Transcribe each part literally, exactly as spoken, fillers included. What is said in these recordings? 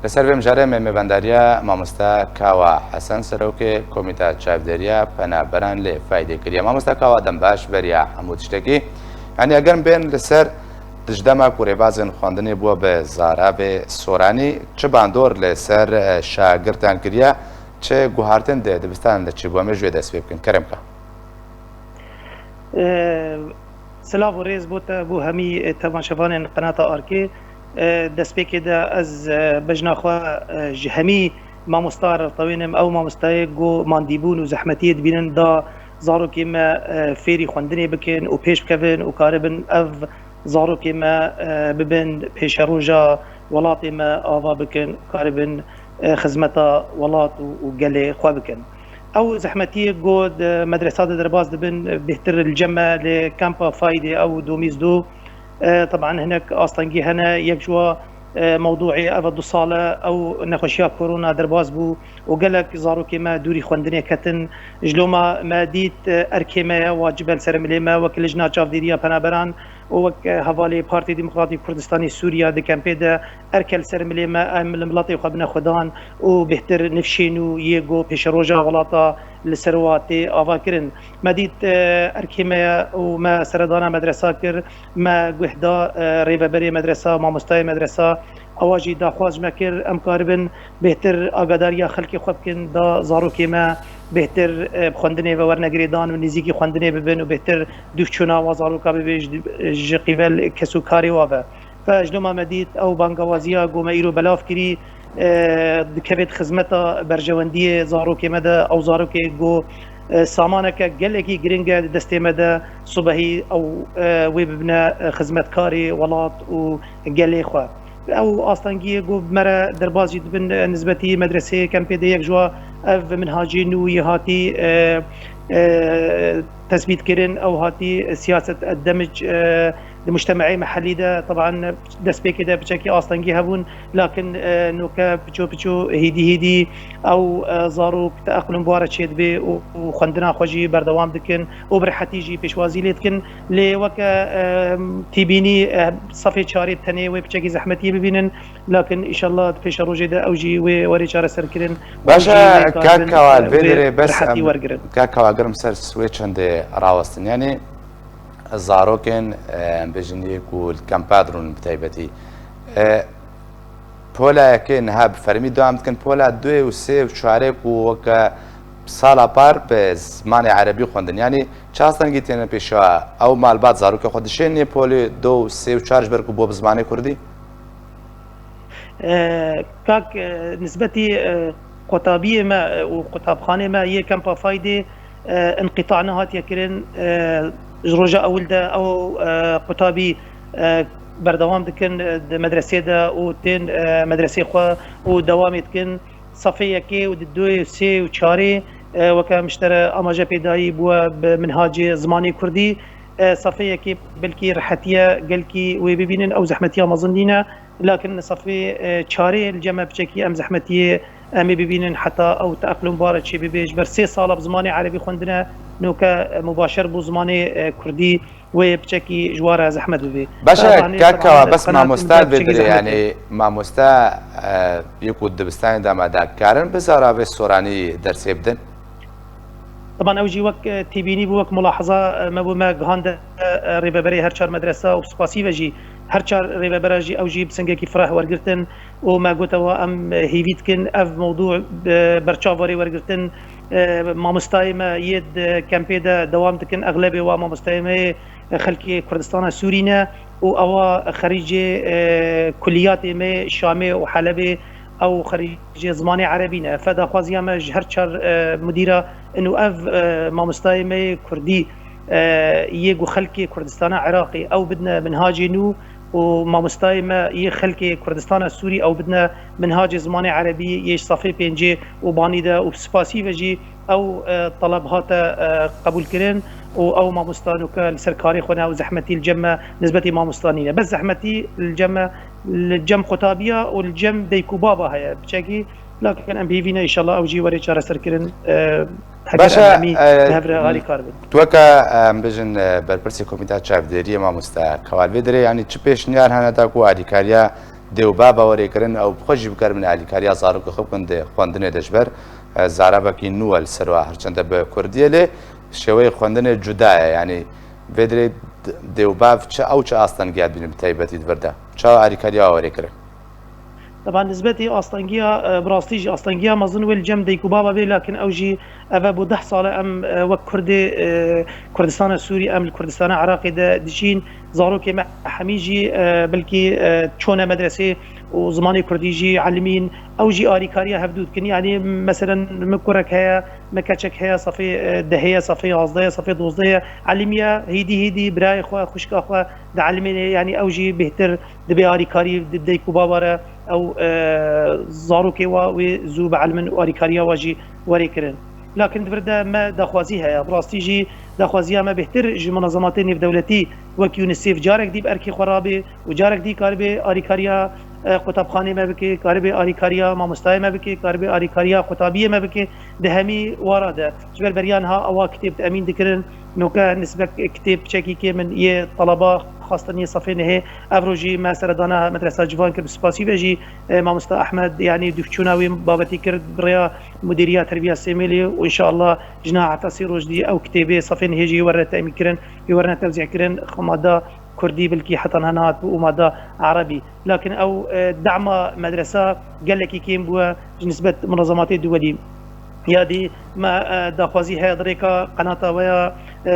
Li ser vê mijarê me mêvendariya mamoste Kawa Hesen, serokê Komîta Çavdêriya Penaberan lê Faydê kiriye. Mamoste Kawa, dem baş beriya hemû tiştekî. Yanî eger bên li ser dijdemek û rêbazên xwendinê bû bi zaravê soranî, çi bandor li ser, e, şagirtan kiriye, çi guhartin di dibistanan de çi bû, em ê ji wê dest pê bikin. Kerem ka. Silav û rêz bo te, bo hemî temaşevanên qenata Arkê. Destpêkê de ez bejna xwe ji hemî mamosta re tewênim. Ew mamostayê ku mandîbûn û zehmetiyê dibînin da zarokê me fêrî xwendinê bikin û pêş bikevin û karibin ev zarokê me bibin pêşeroja welatê me ava bikin, karibin xizmeta welat û, û gelê xwe bikin. Ew zehmetiyê ku di medresa de derbas dibin, bêhtir li cem me li kampa Faydê ew domîz du. E, teban hinek astengî hene, yek ji wa, e, mewdûê ev du sal e, ew nexweşiya korona derbas bû û gelek zarokê me dûrî xwendinê ketin. Ji loma me dît, e, erkê me ye, wacib e li ser milê me, wek Lijna Çavdêriya Penaberan û wek, e, hevalê Partî Demokratîk Kurdistanê Sûriya di kempê de erke li ser milê me, em li miletê xwe bine xwedan û bêhtir nifşên û yê ku pêşeroja welata li ser wa tê avakirin. Me dît, e, erkê me ye û me seredana medresa kir, me guh da, e, rêveberê medresa, mamostayê medresa, ewa jî daxwaz ji me kir, em karibin bêhtir agadariya xelkê xwe bikin, da zarokê me bêhtir, e, bi xwendinê ve werne girêdan û nêzîkî xwendinê bibin û bêhtir dûvçûna wa zaroka bibe ji, ji qîvel kes û karê wa ve. Fe ji loma me dît ew bangawaziya ku me îro belav kirî, e, dikevêt xizmeta berjewendiyê zarokê me de, ew zarokê ku, e, samaneke gelekî giring e di destê me de, subehî ew, e, wê bibine, e, xizmetkarê welat û gelê xwe. Ew astengiyê ku me re derbas jî dibin, e, nisbetî medreseyê kempê de yek ji wa ev minhacê nû yê hatî, e, e, tesbît kirin, ew hatî siyaset demij, e, di mujtemeê mehellî de, teban destpêkê de piçekî astengî hebûn, lakin, e, noke piço piço hîdî hîdî ew, e, zarok teeqlûm bi wa re çêdibe û, û xwendina xwe jî berdewam dikin û bi rehetî jî pêşwazî lê dikin. Lê weke, e, tîbînî, e, sefê çarê tenê wê piçekî zehmetiyê bibînin. Lakin înşallah di pêşerojê de ew jî wê werê çareserkirin. Baş e, kak Kawa, li vê derê bes rehetî em, wergirin. Kak Kawa, gerim ser wê çendê rawestin. Yanî zarokên, e, em bêjin yê ku li kempa dirûn bi taybetî. E, pola yekê niha bi fermî dewam dikin, pola duyê û sê û çarê ku weke sala par bi zimanê erebî xwendin. Yanî çi astengî têne pêşiya ew malbat zarokê xwe dişênê polê du û sê û çar ji ber ku bû bi zimanê kurdî? E, kak, e, nisbetî, e, qutabiyê me, e, û qutabxanê me yê Kempa Faydê, e, inqîta nehatiye kirin. E, ji roja ewil de ew, e, qutabî, e, berdewam dikin, e, di medresê de û tên, e, medresê xwe û dewamê dikin. Sefê yekê û di duyê, sê û çarê, e, weke em ji te re amaje pê dayî bûye bi minhacê zimanê kurdî. E, sefê yekê belkî rehetiye gelkî wê bibînin, ew zehmetiya mezin nîne. Lakin li sefê, e, çarê li cem me piçekî em zehmetiyê em ê bibînin heta ew teeqlûm bi wa re çêbibe. Ji ber sê sala bi zimanê erebî xwendine, noke, e, mubaşer bû zimanê, e, kurdî, wê piçekî ji wa re zehmet bibe. Baş e, kak Kawa, bes mamoste vê dirê, yanî mamoste, e, yê ku dibistanê de me de karin bi zaravê soranî dersê bidin? Teban ew jî wek, e, têbînî bû, wek mulahaza, e, me bû, me gihande, e, rêveberê her çar medresa û spasî ve jî her çar rêvebera jî ew jî bi singekî fireh wergirtin û me gote wa em, e, hêvî dikin ev mewdû, e, berçav were wergirtin. E, mamostayê me yê di kempê de dewam dikin, exlebê wa mamostayê me yê, e, xelkê Kurdistana Sûrî ne û ewa xerîcê, e, kuliyatê me Şamê û Helebê, ew xerîcê zimanê erebî ne. Fe daxwaziya me ji her çar, e, mudîra in û ev, e, mamostayê me yê kurdî, e, yê ku xelkê Kurdistana Iraqê ew bidine minhacê nû û mamostayê me yê xelkê Kurdistana Sûrî ew bidine minhacê zimanê erebî yê ji sefê pêncê û banî de û bi spasî ve jî ew, e, teleb hate, e, qebûlkirin û ew mamosta nûke li ser karê xwe ne û zehmetî li cem me nisbetî mamosta nîne. Bes zehmetî li cem me, li cem qutabiya û li cem dayik û baba heye. Piçekî, lakin em bi hêvî ne, înşallah ew jî were çareserkirin, e, heger Baş e, em hemî e, bi hev re alîkar bin. Tu weke, e, em bêjin, e, berpirsê Komîta Çavdêriyê mamoste Kawal vê dirê, yanî çi pêşniyar hene da ku alîkariya dê û bava werê kirin, ew bi xwe jî bikaribin alîkariya zarokê xwe bikin di xwendinê de, ji ber, e, zarabekî nû e li ser wa, her çende bi kurdî ye, lê şêweyê xwendinê cuda ye. Yanî vê dirê d-, dê û bav çi, ew çi astengiya dibînin bi taybetî di vir de? Çawa alîkariya wa werê kirin? Taban nisbetî astengiya, e, bi rastî jî astengiya mezin wê li cem dayik û bava bê, lakin ew jî ev e, bo deh sal e em, e, wek Kurdê, e, Kurdistana Sûrî, em li Kurdistana Iraqê de dijîn. Zarokê me hemî jî, e, belkî, e, çûne medresê û zimanê Kurdî jî elimîn. Ew jî alîkariya hevdû dikin. Yanî meselen min kurek heye, min keçek heye, sefê, e, dehê ye, sefê yazdeh ye, sefê dozdeh ye, elimiye, hêdî hêdî birayê xwe, xwişka xwe dielimînê. Yanî ew jî bêhtir dibê alîkarî di dayik û bava re, ew, e, zarokê wa wê zû bielimin û alîkariya wa jî werê kirin. Lakin di vir de me daxwazî heye. Bi rastî jî daxwaziya me bêhtir ji munazematê nêvdewletî wek UNICEF carek dî bi erkê xwe rabê û carek dî karibê alîkariya, e, qutabxanê me bike, karibê alîkariya mamostayê me bike, karibê alîkariya qutabiyê me bike di hemî wara de. Ji ber beriya niha ewa kitêb temîn dikirin, noke nisbek kitêb çekî kêm in, yê teleba xwestin yê sefê nehê. Ev roj jî me seredana medresa civan kir, bi spasî ve jî, e, mamosta Ehmed, yanî dûvçûna wê babetî kir, bi rêya Mudîriya Terbiya Sêmêlê û înşallah ji niha heta sê roj dî ew kitêbê sefê nehê jî yê werine temîn kirin, yê werine tewzîh kirin, xwe mada kurdî, belkî heta niha nehat bû û mada erebî. Lakin ew, e, dema medresa gelekî kêm bûye ji nisbet munazematê duwelî. Ya dî me, e, daxwazî heye di rêka qenata we ya, e,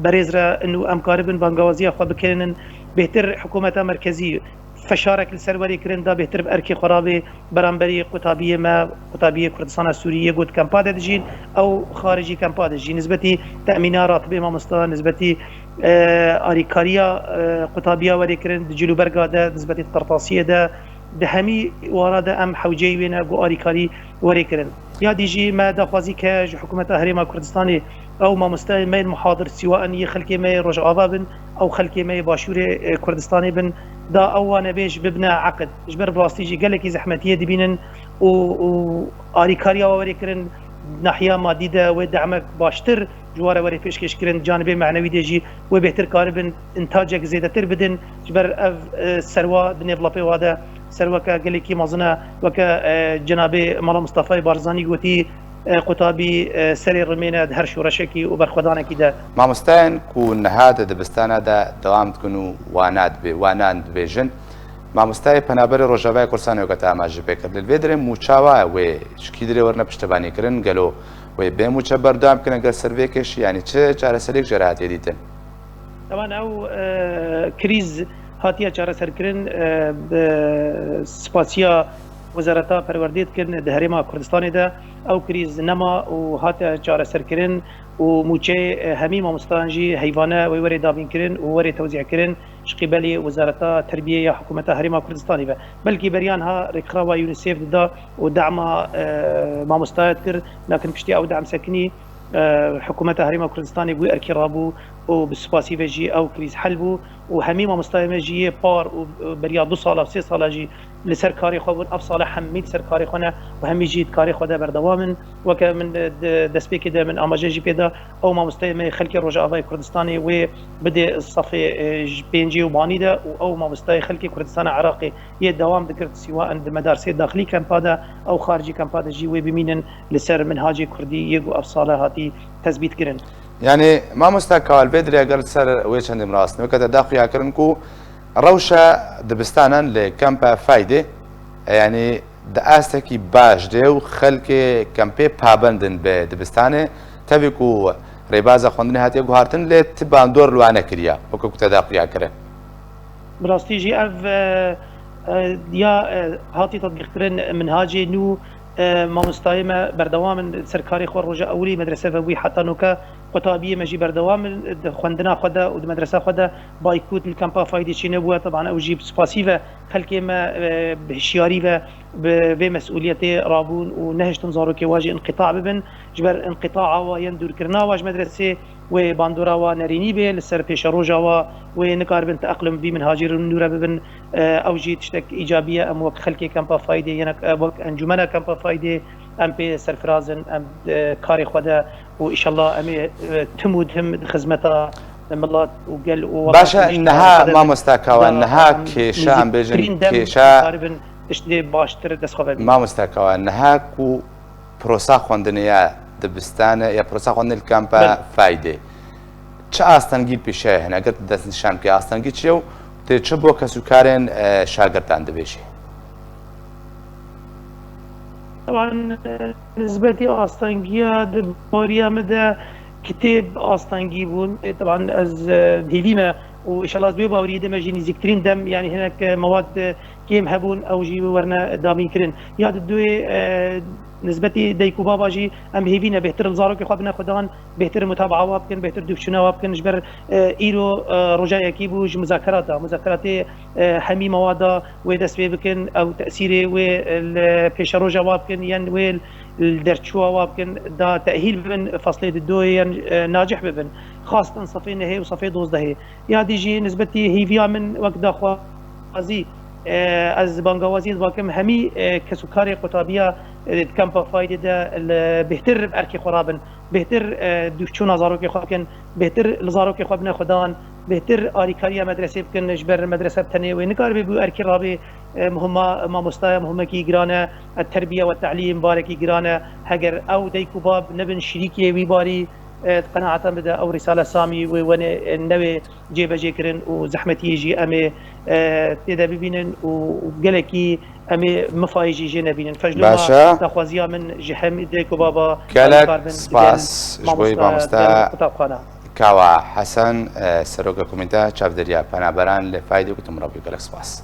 berêz re, û em karibin bangawaziya xwe bikênin bêhtir hikûmeta merkezî feşarek li ser werê kirin, da bêhtir bi erkê xwe rabê beramberî qutabiyê me, qutabiyê Kurdistana Sûrî yê ku di kempa de dijîn, ew xaricî kempa de jî. Nisbetî temîna ratibê mamosta, nisbetî, e, alîkariya, e, qutabiya werê kirin di cilûberga de, nisbetî di qertasiyê de, di hemî wara de em hewceyî wê ne ku alîkarî werê kirin. Ya dî jî me daxwazî ke ji hikûmeta Herêma Kurdistanê ew mamosteyên me yên muhadir, sîwaen yê xelkê me yê Rojava bin, ew xelkê me yê Başûrê, e, Kurdistanê bin, da ew wane bêj bibine eqid. Ji ber bi rastî jî gelekî zehmetiyê dibînin û, û alîkariya we werê kirin, nahiya madî de wê demek baştir ji we re werê pêşkêş kirin, canibê menewî de jî wê bêhtir karibin intacek zêdetir bidin. Ji ber ev, e, serwa di nêv lapê wa de serweke gelekî mezin e, weke, e, cenabê Mala Mistafayê Barzanî gotî, e, qutabî, e, serê rimêne di her şoreşekî û berxwedanekî de. Mamosteyên ku niha di dibistana de dewam dikin û wana dibê-, wanan dibêjin, mamosteyê penaberê Rojavayê Kurdistanê weke te amaje pê kir. Li vê dirê mûça wa wê ji kî dirê werine piştevanî kirin? Gelo wê bê mûçe berdewam kirin gel ser vê kêşî? Yanî çi çareseriyek jê re hatiye dîtin? Teban ew, e, krîz hatiye çareserkirin, e, bi spasiya Wezareta Perwerdê dikin di Herêma Kurdistanê de. Ew krîz nema û hate çareserkirin û mûçeyê, e, hemî mamostayan jî heyvane wê werê dabînkirin û werê tewzîhkirin ji qîbelê Wezareta Terbiyê ya Hikûmeta Herêma Kurdistanê ve. Belkî beriya niha rêkxirawa UNICEF dida û dema, e, mamostaya dikir, lakin piştî ew dem sekinî, e, hikûmeta Herêma Kurdistanê bû erkî rabû û bi spasî ve jî ew krîz hel bû û hemî mamostayê me jî yê par û, e, beriya du sala, sê sala jî li ser karê xwe bûn. Ev sala hemî li ser karê xwe ne û hemî jî di karê xwe de berdewam in. Weke min, e, di destpêkê de min amaje jî pê da, ew mamosteyê me yê xelkê Rojavayê Kurdistanê wê bidê sefê, e, ji pêncî û banî de û ew mamosteyê xelkê Kurdistana Iraqê yê dewam dikir, sîwaen di medarsê daxilî kempa de ew xaricî kempa de jî wê bimînin, li ser minhacê kurdî yê ku ev sala hatî tesbît kirin. Yanî, mamosta Kawal, vê dirê gel ser wê çendê min rastî weke te da xuya kirin ku rewşa dibistanan li kempa Faydê, yanî, di astekî baş de û xelkê kempê pabend in bi dibistanê, tevî ku rêbaza xwendinê hatiye guhartin, lê ti bandor li wan nekiriye, weke ku te da xuya kirin. Bi rastî jî ev, e, e, ya, e, hatî tatbîqkirin minhacê nû, e, mamostayê me berdewam in ser karê xwe, roja ewilî medrese vebûyî heta noke qutabiyê me jî berdewam in di xwendina xwe de û di medresa xwe de. Baykût li kempa Faydê çênebûye, teban ew jî bi spasî ve xelkê me, e, bi hişyarî ve bi vê mesûliyetê rabûn û nehiştin zarokê wa jî inqîta bibin. Ji ber inqîtaa wa yên dûrkirina wa ji medresê, wê bandora wa nerînî bê, li ser pêşeroja wa wê nikaribin teeqlum vî minhacî nû re bibin. E, ew jî tiştek îcabî ye. Em wek xelkê kempa Faydê, yene, e, wek encûmena kempa Faydê, em pê serfiraz in, em, e, karê xwe de û îşallah em ê, e, tim û tim di xizmeta milat û gel û Baş e, welatî niha da mamosta Kawa, da niha kêşa em bêjin nêzîktirîn dem kêşa karibin tiştê baştir dest xwe vebînin. Mamosta Kawa, niha ku prosa xwendinê ya dibistane ya prosa xwendinê li kampa Belê. Faydê, çi astengî pêşe hene? Eger tu dest nîşan bike, astengî çi ye û tê çi bo kes û karên, e, şagirtan dibêjî? Teban, e, nisbetî astengiya di bariya min de kitêb astengî bûn. E, teban ez, e, hêvî me û inşallah ez bi wê baweriyê de me jî nêzîktirîn dem, yanî hinek, e, mewad, e, kêm hebûn, ew jî werine damînkirin. Ya di duyê, e, nisbetî dayik û baba jî em hêvî ne bêhtir li zarokê xwe bine xwedan, bêhtir mutabaa wa bikin, bêhtir dûvçûna wa bikin. Ji ber, e, îro, e, roja yekî bû ji muzakerata, muzakeratê, e, hemî mewada wê dest pê bikin, ew tesîrê wê li pêşeroja wa bikin, yên wê li derçûwa wa bikin, da tehîl bibin, feslê di doyê yên, e, nacih bibin. Xastin sefê nehê û sefê dozdehê. Ya dî jî nisbetî hêviya min wek daxwazî, e, ez bangawaziyê dibakim hemî, e, kes û karê qutabiya, e, di kampa Faydê de li bêhtir bi erkê xwe rabin, bêhtir, e, dûvçûna zarokê xwe bikin, bêhtir li zarokê xwe bine xwedan, bêhtir alîkariya medresê bikin, ji ber medrese bi tenê wê nikaribe bû erkê rabê, e, muhima mamosta ye, muhimekî giran e, e, terbiye we telîm barekî giran e, heger ew dayik û bab nebin şirîkê wî barî, e, di qenaeta min de ew Rîsale Samî wê wenê, e, newê cêbecê kirin û zehmetiyê jî em ê, e, tê de bibînin û gelekî em ê mifayê jî jê nebînin. Feclûma Baş e. daxwaziya min ji hemî dayik û baba Gelek alîkar bin, spas digel ji bo wî mamosta, mamoste. digel qutabxana. Kawa Hesen, e, seroka Komîteya Çavdêriya Penaberan li Faydê ku tu min re bûyî, gelek spas.